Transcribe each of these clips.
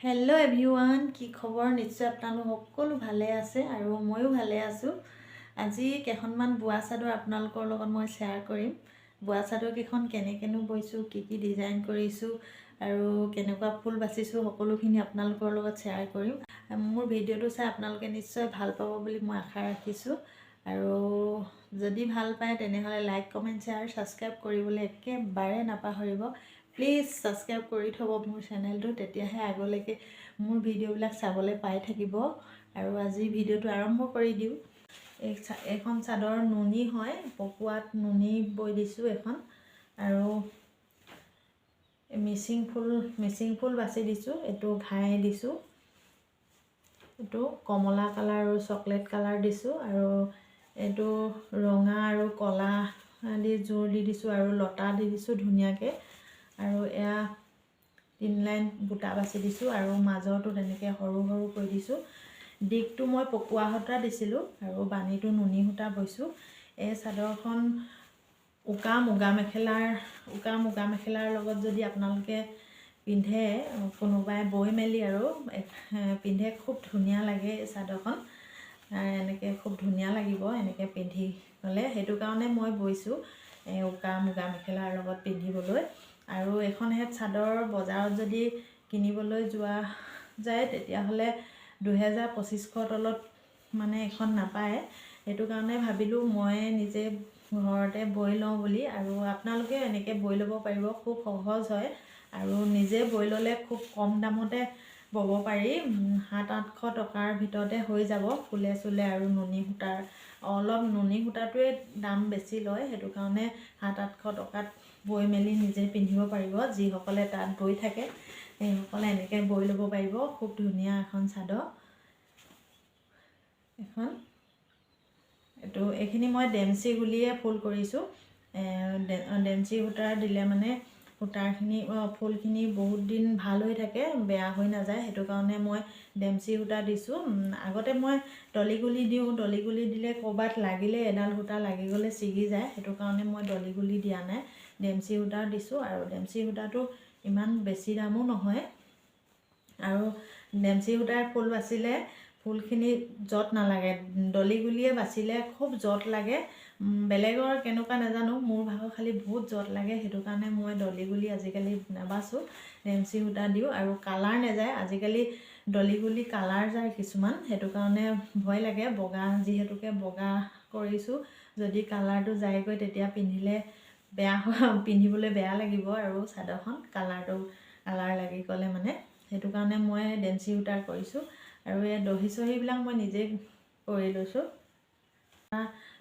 Hello' everyone, কি খবৰ? নিশ্চয় আপোনালোক সকলো ভালে আছে আৰু ময়ো ভালে আছোঁ। আজি কেইখনমান বোৱা চাদৰ আপোনালোকৰ লগত মই শ্বেয়াৰ কৰিম। বোৱা চাদৰকেইখন কেনেকৈনো বৈছোঁ, কি কি ডিজাইন কৰিছোঁ আৰু কেনেকুৱা ফুল বাচিছোঁ, সকলোখিনি আপোনালোকৰ লগত শ্বেয়াৰ কৰিম। মোৰ ভিডিঅ'টো চাই আপোনালোকে নিশ্চয় ভাল পাব বুলি মই আশা ৰাখিছোঁ আৰু যদি ভাল পায়, তেনেহ'লে লাইক, কমেণ্ট, শ্বেয়াৰ, ছাবস্ক্ৰাইব কৰিবলৈ একেবাৰে নাপাহৰিব। প্লিজ ছাবস্ক্ৰাইব কৰি থ'ব মোৰ চেনেলটো, তেতিয়াহে আগলৈকে মোৰ ভিডিঅ'বিলাক চাবলৈ পাই থাকিব। আৰু আজি ভিডিঅ'টো আৰম্ভ কৰি দিওঁ। এইখন চাদৰ নুনি হয়, পকোৱাত নুনি বৈ দিছোঁ এখন আৰু মিচিং ফুল বাছি দিছোঁ। এইটো ঘাই দিছোঁ, এইটো কমলা কালাৰ আৰু চকলেট কালাৰ দিছোঁ আৰু এইটো ৰঙা আৰু ক'লা দি জোৰ দি দিছোঁ আৰু লতা দি দিছোঁ ধুনীয়াকৈ। আৰু এয়া তিনি লাইন বুটা বাছি দিছোঁ আৰু মাজৰটো তেনেকৈ সৰু সৰু কৰি দিছোঁ। দীঘটো মই পকোৱা সূতা দিছিলোঁ আৰু বাণীটো নুনি সূতা বৈছোঁ। এই চাদৰখন উকা মুগা মেখেলাৰ লগত যদি আপোনালোকে পিন্ধে, কোনোবাই বৈ মেলি আৰু পিন্ধে, খুব ধুনীয়া লাগে এই চাদৰখন। এনেকৈ খুব ধুনীয়া লাগিব এনেকৈ পিন্ধি গ'লে। সেইটো কাৰণে মই বৈছোঁ, এই উকা মুগা মেখেলাৰ লগত পিন্ধিবলৈ। আৰু এইখন হেত চাদৰ বজাৰত যদি কিনিবলৈ যোৱা যায়, তেতিয়াহ'লে 2000 2500 তলত মানে এখন নাপায়। সেইটো কাৰণে ভাবিলোঁ মই নিজে ঘৰতে বৈ লওঁ বুলি। আৰু আপোনালোকেও এনেকৈ বৈ ল'ব পাৰিব, খুব সহজ হয় আৰু নিজে বৈ ল'লে খুব কম দামতে ব'ব পাৰি। 700-800 টকাৰ ভিতৰতে হৈ যাব ফুলে চুলে আৰু নুনি সূতাৰ অলপ, নুনি সূতাটোৱে দাম বেছি লয়। সেইটো কাৰণে 700-800 টকাত বৈ মেলি নিজে পিন্ধিব পাৰিব। যিসকলে তাঁত বৈ থাকে, সেইসকলে এনেকৈ বৈ ল'ব পাৰিব। খুব ধুনীয়া এখন চাদৰ এখন। এইখিনি মই ডেমচি গুলিয়ে ফুল কৰিছোঁ। ডেমচি সূতাৰ দিলে মানে সূতাখিনি, ফুলখিনি বহুত দিন ভাল হৈ থাকে, বেয়া হৈ নাযায়। সেইটো কাৰণে মই ডেমচি সূতা দিছোঁ। আগতে মই দলি গুলি দিওঁ। দলি গুলি দিলে ক'ৰবাত লাগিলে, এডাল সূতা লাগি গ'লে ছিগি যায়। সেইটো কাৰণে মই দলি গুলি দিয়া নাই, ডেমচি সূতা দিছোঁ। আৰু ডেমচি সূতাটো ইমান বেছি দামো নহয়। আৰু ডেমচি সূতাৰ ফুল বাচিলে ফুলখিনি জঁট নালাগে। দলি গুলিয়ে বাচিলে খুব জঁট লাগে। বেলেগৰ কেনেকুৱা নাজানো, মোৰ ভাগৰ খালি বহুত জঁট লাগে। সেইটো কাৰণে মই দলি গুলি আজিকালি নাবাচোঁ, ডেমচি সূতা দিওঁ। আৰু কালাৰ নাযায়। আজিকালি দলি গুলি কালাৰ যায় কিছুমান, সেইটো কাৰণে ভয় লাগে। বগা যিহেতুকে বগা কৰিছোঁ, যদি কালাৰটো যায়গৈ, তেতিয়া পিন্ধিলে বেয়া, পিন্ধিবলৈ বেয়া লাগিব আৰু চাদৰখন কালাৰ লাগি গ'লে মানে। সেইটো কাৰণে মই ডেমচি সূতা কৰিছোঁ। আৰু এই দহি চহিবিলাক মই নিজেই কৰি লৈছোঁ।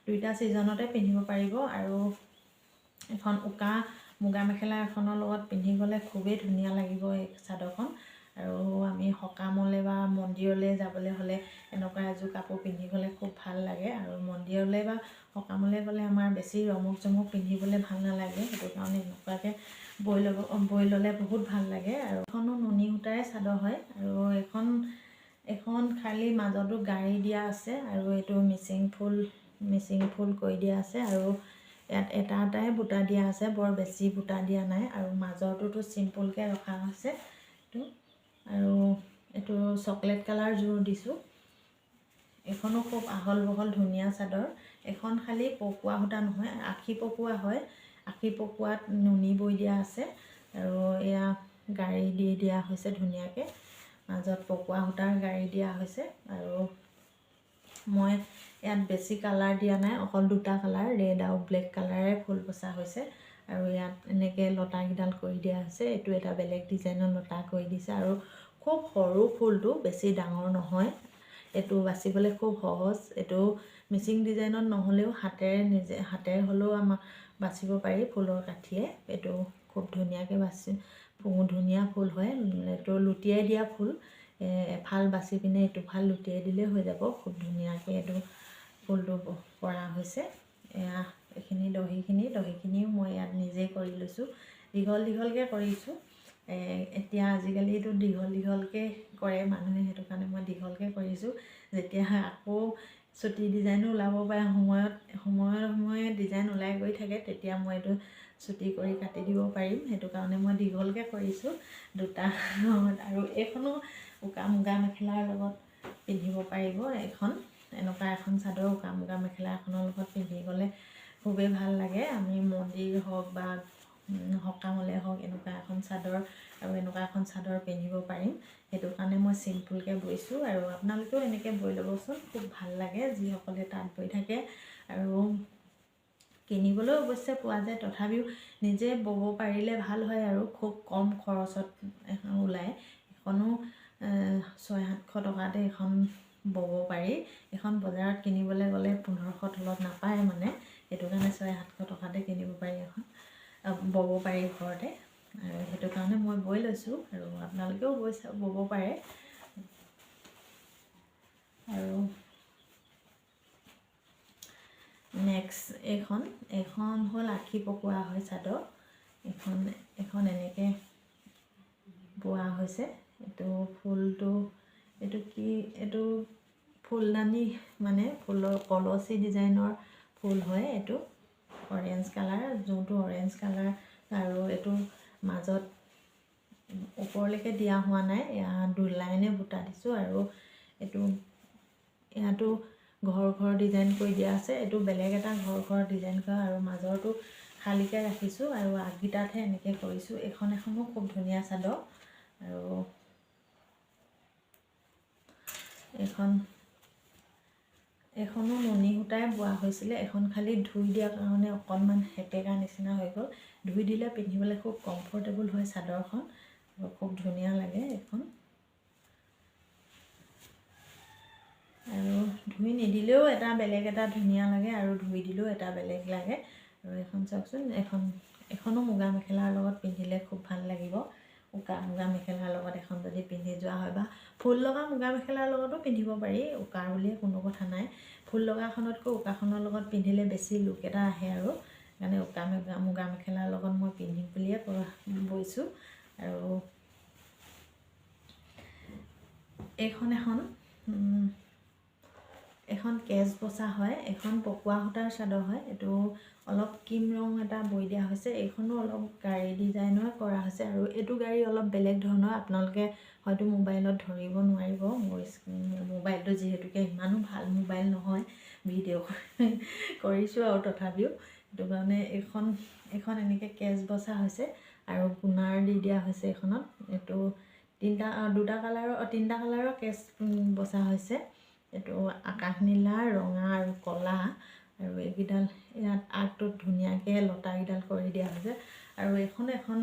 দুইটা ছিজনতে পিন্ধিব পাৰিব আৰু এখন উকা মুগা মেখেলা এখনৰ লগত পিন্ধি গ'লে খুবেই ধুনীয়া লাগিব এই চাদৰখন। আৰু আমি সকামলৈ বা মন্দিৰলৈ যাবলৈ হ'লে এনেকুৱা এযোৰ কাপোৰ পিন্ধি গ'লে খুব ভাল লাগে। আৰু মন্দিৰলৈ বা সকামলৈ গ'লে আমাৰ বেছি ৰমক জমক পিন্ধিবলৈ ভাল নালাগে। সেইটো কাৰণে এনেকুৱাকৈ বৈ ল'লে বহুত ভাল লাগে। আৰু এখনো নুনি সূতাৰে চাদৰ হয় আৰু এখন খালী মাজতো গাড়ী দিয়া আছে আৰু এইটো মিচিং ফুল কৰি দিয়া আছে। আৰু ইয়াত এটা এটাই বুটা দিয়া আছে, বৰ বেছি বুটা দিয়া নাই। আৰু মাজৰটোতো চিম্পুলকৈ ৰখা হৈছে এইটো। আৰু এইটো চকলেট কালাৰ জোৰ দিছোঁ। এইখনো খুব আহল বহল ধুনীয়া চাদৰ। এখন খালী পকোৱা সূতা নহয়, আশী পকোৱা হয়। আশী পকোৱাত নুনি বৈ দিয়া আছে আৰু এয়া গাড়ী দি দিয়া হৈছে ধুনীয়াকৈ। মাজত পকোৱা সূতাৰ গাড়ী দিয়া হৈছে। আৰু মই ইয়াত বেছি কালাৰ দিয়া নাই, অকল দুটা কালাৰ, ৰেড আৰু ব্লেক কালাৰে ফুল বচা হৈছে। আৰু ইয়াত এনেকৈ লতাকেইডাল কৰি দিয়া হৈছে। এইটো এটা বেলেগ ডিজাইনৰ লতা কৰি দিছে আৰু খুব সৰু ফুলটো, বেছি ডাঙৰ নহয়। এইটো বাচিবলৈ খুব সহজ। এইটো মিচিং ডিজাইনত নহ'লেও হাতেৰে, নিজে হাতেৰে হ'লেও আমাৰ বাচিব পাৰি ফুলৰ কাঠিয়ে। এইটো খুব ধুনীয়াকৈ বাচি ধুনীয়া ফুল হয়। এইটো লুটিয়াই দিয়া ফুল। এফাল বাচি পিনে এইটো ফাল লুটিয়াই দিলেই হৈ যাব। খুব ধুনীয়াকৈ এইটো ফুলটো কৰা হৈছে। এয়া এইখিনি দহিখিনিও মই ইয়াত নিজেই কৰি লৈছোঁ, দীঘল দীঘলকৈ কৰিছোঁ। এতিয়া আজিকালিতো দীঘল দীঘলকৈ কৰে মানুহে, সেইটো কাৰণে মই দীঘলকৈ কৰিছোঁ। যেতিয়া আকৌ চুটি ডিজাইনো ওলাব পাৰে, সময়ত সময়ে সময়ে ডিজাইন ওলাই গৈ থাকে, তেতিয়া মই এইটো চুটি কৰি কাটি দিব পাৰিম। সেইটো কাৰণে মই দীঘলকৈ কৰিছোঁ দুটা। আৰু এইখনো উকা মুগা মেখেলাৰ লগত পিন্ধিব পাৰিব। এইখন এনেকুৱা এখন চাদৰ উকা মুগা মেখেলা এখনৰ লগত পিন্ধি গ'লে খুবেই ভাল লাগে। আমি মন্দিৰ হওক বা সকামলৈ হওক এনেকুৱা এখন চাদৰ আৰু এনেকুৱা এখন চাদৰ পিন্ধিব পাৰিম। সেইটো কাৰণে মই চিম্পুলকৈ বৈছোঁ আৰু আপোনালোকেও এনেকৈ বৈ ল'বচোন, খুব ভাল লাগে যিসকলে তাঁত বৈ থাকে। আৰু কিনিবলৈও অৱশ্যে পোৱা যায়, তথাপিও নিজে ব'ব পাৰিলে ভাল হয় আৰু খুব কম খৰচত ওলায়। এখনো 600-700 টকাতে এখন ব'ব পাৰি। এখন বজাৰত কিনিবলৈ গ'লে 1500 তলত নাপায় মানে, সেইটো কাৰণে 600-700 টকাতে কিনিব পাৰি, এখন ব'ব পাৰি ঘৰতে। আৰু সেইটো কাৰণে মই বৈ লৈছোঁ আৰু আপোনালোকেও ব'ব পাৰে। আৰু নেক্সট এইখন হ'ল আশী পকোৱা হয় চাদৰ। এইখন এনেকৈ বোৱা হৈছে। এইটো ফুলটো, এইটো কি, এইটো ফুলদানি মানে ফুলৰ কলচী ডিজাইনৰ ফুল হয়। এইটো অৰেঞ্জ কালাৰ, যোনটো অৰেঞ্জ কালাৰ। আৰু এইটো মাজত ওপৰলৈকে দিয়া হোৱা নাই, দুলাইনে বুটা দিছোঁ। আৰু এইটো ইয়াতো ঘৰ ঘৰ ডিজাইন কৰি দিয়া আছে। এইটো বেলেগ এটা ঘৰ ঘৰ ডিজাইন কৰা আৰু মাজৰটো খালীকৈ ৰাখিছোঁ আৰু আগকেইটাতহে এনেকৈ কৰিছোঁ। এখনো খুব ধুনীয়া চাদৰ। আৰু এইখনো নুনি সূতাই বোৱা হৈছিলে। এখন খালি ধুই দিয়াৰ কাৰণে অকণমান হেপেকা নিচিনা হৈ গ'ল। ধুই দিলে পিন্ধিবলৈ খুব কমফৰ্টেবল হয় চাদৰখন আৰু খুব ধুনীয়া লাগে এইখন। আৰু ধুই নিদিলেও এটা বেলেগ এটা ধুনীয়া লাগে আৰু ধুই দিলেও এটা বেলেগ লাগে। আৰু এইখন চাওকচোন, এখনো মুগা মেখেলাৰ লগত পিন্ধিলে খুব ভাল লাগিব। উকা মুগা মেখেলাৰ লগত এখন যদি পিন্ধি যোৱা হয় বা ফুল লগা মুগা মেখেলাৰ লগতো পিন্ধিব পাৰি, উকাৰ বুলিয়ে কোনো কথা নাই। ফুল লগাখনতকৈ উকাখনৰ লগত পিন্ধিলে বেছি লুক এটা আহে আৰু সেইকাৰণে উকা মুগা মেখেলাৰ লগত মই পিন্ধিম বুলিয়ে বৈছোঁ। আৰু এইখন এখন কেচ বচা হয়, এখন পকোৱা সূতাৰ চাদৰ হয়। এইটো অলপ ক্ৰীম ৰং এটা বৈ দিয়া হৈছে। এইখনো অলপ গাড়ী ডিজাইনৰ কৰা হৈছে আৰু এইটো গাড়ী অলপ বেলেগ ধৰণৰ, আপোনালোকে হয়তো মোবাইলত ধৰিব নোৱাৰিব। মোৰ মোবাইলটো যিহেতুকে ইমানো ভাল মোবাইল নহয়, ভিডিঅ' কৰিছোঁ আৰু তথাপিও সেইটো কাৰণে এইখন এনেকৈ কেচ বচা হৈছে আৰু গুণাৰ দি দিয়া হৈছে এইখনত। এইটো তিনিটা কালাৰৰ কেচ বচা হৈছে। এইটো আকাশ নীলা, ৰঙা আৰু ক'লা। আৰু এইকেইডাল ইয়াত আগটোত ধুনীয়াকৈ লতাকেইডাল কৰি দিয়া হৈছে। আৰু এইখন এখন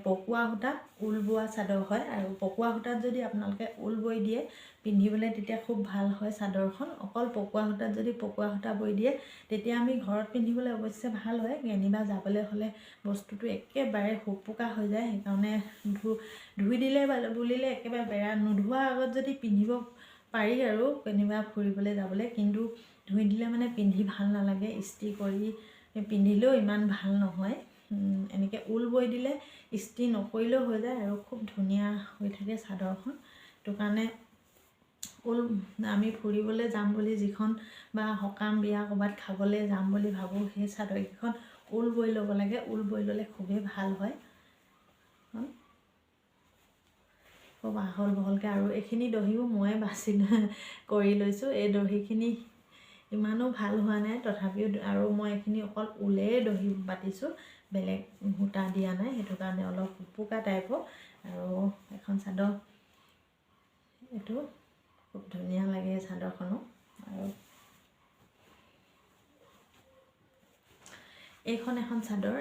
পকোৱা সূতাত ঊল বোৱা চাদৰ হয়। আৰু পকোৱা সূতাত যদি আপোনালোকে ঊল বৈ দিয়ে পিন্ধিবলৈ তেতিয়া খুব ভাল হয় চাদৰখন। অকল পকোৱা সূতাত যদি পকোৱা সূতা বৈ দিয়ে তেতিয়া আমি ঘৰত পিন্ধিবলৈ অৱশ্যে ভাল হয়, কেনিবা যাবলৈ হ'লে বস্তুটো একেবাৰে সোপোকা হৈ যায়। সেইকাৰণে ধুই দিলে বুলিলে একেবাৰে বেয়া, নোধোৱাৰ আগত যদি পিন্ধিব পাৰি আৰু কেনিবা ফুৰিবলৈ যাবলৈ, কিন্তু ধুই দিলে মানে পিন্ধি ভাল নালাগে। ইস্ত্ৰি কৰি পিন্ধিলেও ইমান ভাল নহয়। এনেকৈ ঊল বৈ দিলে ইস্ত্ৰি নকৰিলেও হৈ যায় আৰু খুব ধুনীয়া হৈ থাকে চাদৰখন। সেইটো কাৰণে ঊল আমি ফুৰিবলৈ যাম বুলি যিখন বা সকাম বিয়া ক'ৰবাত খাবলৈ যাম বুলি ভাবোঁ, সেই চাদৰকেইখন ঊল বৈ ল'ব লাগে। ঊল বৈ ল'লে খুবেই ভাল হয়, খুব আহল বহলকৈ। আৰু এইখিনি দহিও মই বাছি কৰি লৈছোঁ। এই দহিখিনি ইমানো ভাল হোৱা নাই তথাপিও, আৰু মই এইখিনি অকল ঊলেৰে দহি বাতিছোঁ, বেলেগ সূতা দিয়া নাই, সেইটো কাৰণে অলপ সোপোকা টাইপৰ। আৰু এখন চাদৰ এইটো খুব ধুনীয়া লাগে চাদৰখনো। আৰু এইখন এখন চাদৰ,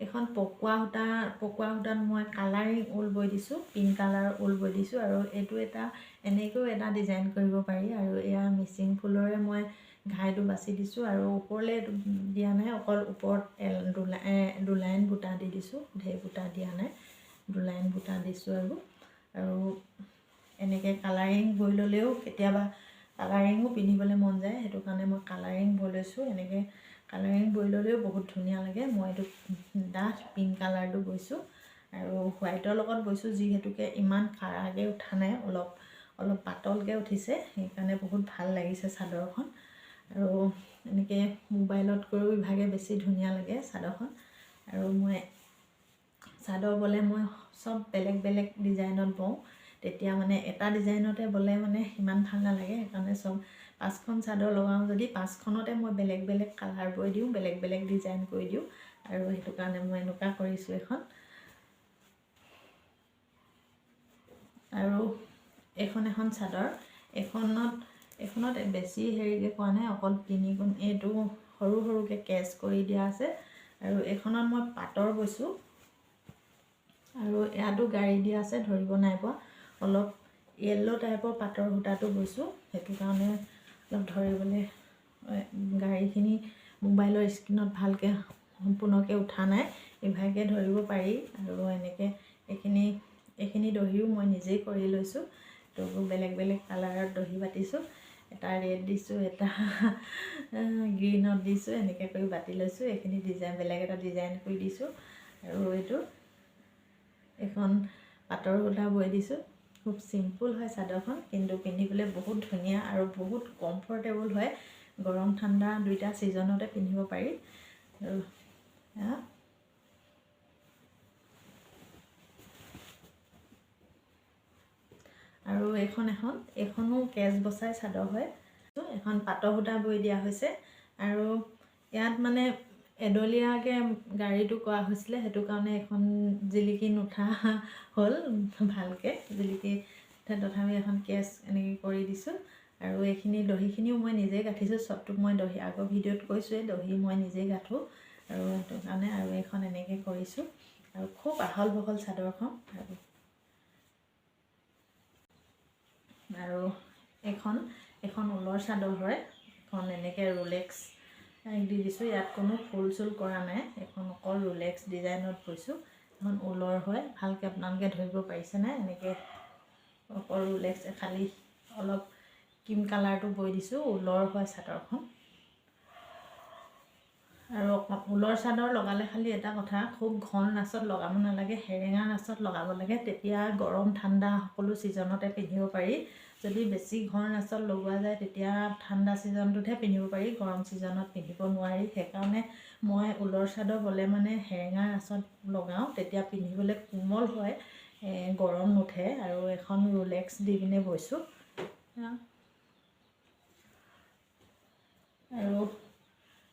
এইখন পকোৱা সূতাত মই কালাৰিং ঊল বৈ দিছোঁ, পিংক কালাৰৰ ঊল বৈ দিছোঁ। আৰু এইটো এটা এনেকৈও এটা ডিজাইন কৰিব পাৰি। আৰু এয়া মিচিং ফুলৰে মই ঘাইটো বাছি দিছোঁ আৰু ওপৰলৈ দিয়া নাই, অকল ওপৰত দুলাইন বুটা দি দিছোঁ, ঢেৰ বুটা দিয়া নাই, দুলাইন বুটা দিছোঁ। আৰু এনেকৈ কালাৰিং বৈ ল'লেও কেতিয়াবা কালাৰিঙো পিন্ধিবলৈ মন যায়, সেইটো কাৰণে মই কালাৰিং বৈ লৈছোঁ। এনেকৈ কালাৰিং বৈ ল'লেও বহুত ধুনীয়া লাগে। মই এইটো ডাঠ পিংক কালাৰটো বৈছোঁ আৰু হোৱাইটৰ লগত বৈছোঁ, যিহেতুকে ইমান কাৰাকৈ উঠা নাই, অলপ অলপ পাতলকৈ উঠিছে, সেইকাৰণে বহুত ভাল লাগিছে চাদৰখন। আৰু এনেকৈ মোবাইলতকৈও ইভাগে বেছি ধুনীয়া লাগে চাদৰখন। আৰু মই চাদৰ ব'লে মই চব বেলেগ বেলেগ ডিজাইনত বওঁ, তেতিয়া মানে এটা ডিজাইনতে ব'লে মানে সিমান ভাল নালাগে। সেইকাৰণে চব 5খন চাদৰ লগাওঁ যদি 5খনতে মই বেলেগ বেলেগ কালাৰ বৈ দিওঁ, বেলেগ বেলেগ ডিজাইন কৰি দিওঁ। আৰু সেইটো কাৰণে মই এনেকুৱা কৰিছোঁ এখন। আৰু এইখন এখন চাদৰ, এইখনত বেছি হেৰিকৈ কোৱা নাই, অকল তিনিকোণ এইটো সৰু সৰুকৈ কেচ কৰি দিয়া আছে। আৰু এইখনত মই পাটৰ বৈছোঁ আৰু ইয়াতো গাড়ী দিয়া আছে, ধৰিব নাই পোৱা, অলপ য়েল্ল' টাইপৰ পাটৰ সূতাটো বৈছোঁ, সেইটো কাৰণে অলপ ধৰিবলৈ গাড়ীখিনি মোবাইলৰ স্ক্ৰীণত ভালকৈ সম্পূৰ্ণকৈ উঠা নাই, ইভাগে ধৰিব পাৰি। আৰু এনেকৈ এইখিনি দহিও মই নিজেই কৰি লৈছোঁ। তো বেলেগ বেলেগ কালাৰত দহি বাতিছোঁ, এটা ৰেড দিছোঁ, এটা গ্ৰীণত দিছোঁ, এনেকৈ কৰি বাতি লৈছোঁ। এইখিনি ডিজাইন বেলেগ এটা ডিজাইন কৰি দিছোঁ। আৰু এইটো এখন পাটৰ সূতা বৈ দিছোঁ। খুব চিম্পুল হয় চাদৰখন, কিন্তু পিন্ধিবলৈ বহুত ধুনীয়া আৰু বহুত কমফৰ্টেবল হয়। গৰম ঠাণ্ডা দুইটা ছিজনতে পিন্ধিব পাৰি। আৰু আৰু এইখন এখন, এইখনো কেচ বচাই চাদৰ হয়। এখন পাটৰ সূতা বৈ দিয়া হৈছে। আৰু ইয়াত মানে এডলীয়াকৈ গাড়ীটো কৰা হৈছিলে, সেইটো কাৰণে এখন জিলিকি নুঠা হ'ল ভালকৈ জিলিকি, তথাপি এখন কেচ এনেকৈ কৰি দিছোঁ। আৰু এইখিনি দহিখিনিও মই নিজেই গাঁঠিছোঁ, চবটোক মই দহি আগৰ ভিডিঅ'ত কৈছোঁৱেই, দহি মই নিজেই গাঁঠোঁ আৰু সেইটো কাৰণে। আৰু এইখন এনেকৈ কৰিছোঁ আৰু খুব আহল বহল চাদৰখন। আৰু এখন ঊলৰ চাদৰ হয়, এখন এনেকৈ ৰোলেক্স দি দিছোঁ, ইয়াত কোনো ফুল চুল কৰা নাই, এখন অকল ৰোলেক্স ডিজাইনত বৈছোঁ। এখন ঊলৰ হয়, ভালকৈ আপোনালোকে ধৰিব পাৰিছে নাই? এনেকৈ অকল ৰোলেক্স, খালি অলপ ক্ৰীম কালাৰটো বৈ দিছোঁ, ঊলৰ হয় চাদৰখন। আৰু ঊলৰ চাদৰ লগালে খালি এটা কথা, খুব ঘন নাচত লগাব নালাগে, সেৰেঙা নাচত লগাব লাগে, তেতিয়া গৰম ঠাণ্ডা সকলো ছিজনতে পিন্ধিব পাৰি। যদি বেছি ঘন নাচত লগোৱা যায় তেতিয়া ঠাণ্ডা ছিজনটোতহে পিন্ধিব পাৰি, গৰম ছিজনত পিন্ধিব নোৱাৰি। সেইকাৰণে মই ঊলৰ চাদৰ ব'লে মানে সেৰেঙা নাচত লগাওঁ, তেতিয়া পিন্ধিবলৈ কোমল হয়, গৰম নুঠে। আৰু এখন ৰোলেক্স দি পিনে বৈছোঁ। আৰু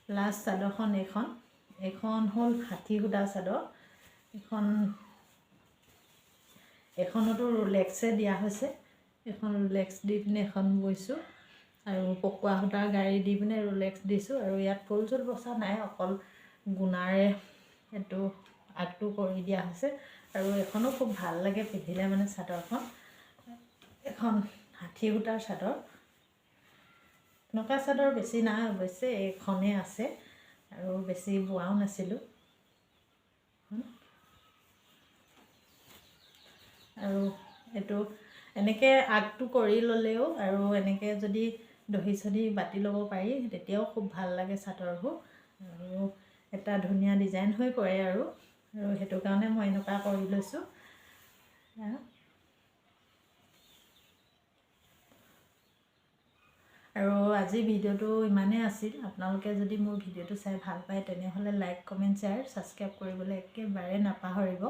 লাষ্ট চাদৰখন এইখন হ'ল 60 সূতা চাদৰ। এইখনতো ৰোলেক্সে দিয়া হৈছে, এখন ৰোলেক্স দি পিনে এখন বৈছোঁ। আৰু পকোৱা সূতাৰ গাড়ী দি পিনে ৰোলেক্স দিছোঁ। আৰু ইয়াত ফুল চুল বচা নাই, অকল গুণাৰে এইটো আগটো কৰি দিয়া হৈছে। আৰু এইখনো খুব ভাল লাগে পিন্ধিলে মানে চাদৰখন, এখন 60 সূতাৰ চাদৰ। এনেকুৱা চাদৰ বেছি নাই অৱশ্যে, এইখনেই আছে আৰু বেছি বোৱাও নাছিলোঁ। আৰু এইটো এনেকৈ আগটো কৰি ল'লেও আৰু এনেকৈ যদি দহি চহি বাতি ল'ব পাৰি তেতিয়াও খুব ভাল লাগে চাদৰবোৰ, আৰু এটা ধুনীয়া ডিজাইন হৈ পৰে। আৰু সেইটো কাৰণে মই এনেকুৱা কৰি লৈছোঁ। আৰু আজি ভিডিঅ'টো ইমানেই আছিল। আপোনালোকে যদি মোৰ ভিডিঅ'টো চাই ভাল পায় তেনেহ'লে লাইক, কমেণ্ট, শ্বেয়াৰ, ছাবস্ক্ৰাইব কৰিবলৈ একেবাৰে নাপাহৰিব।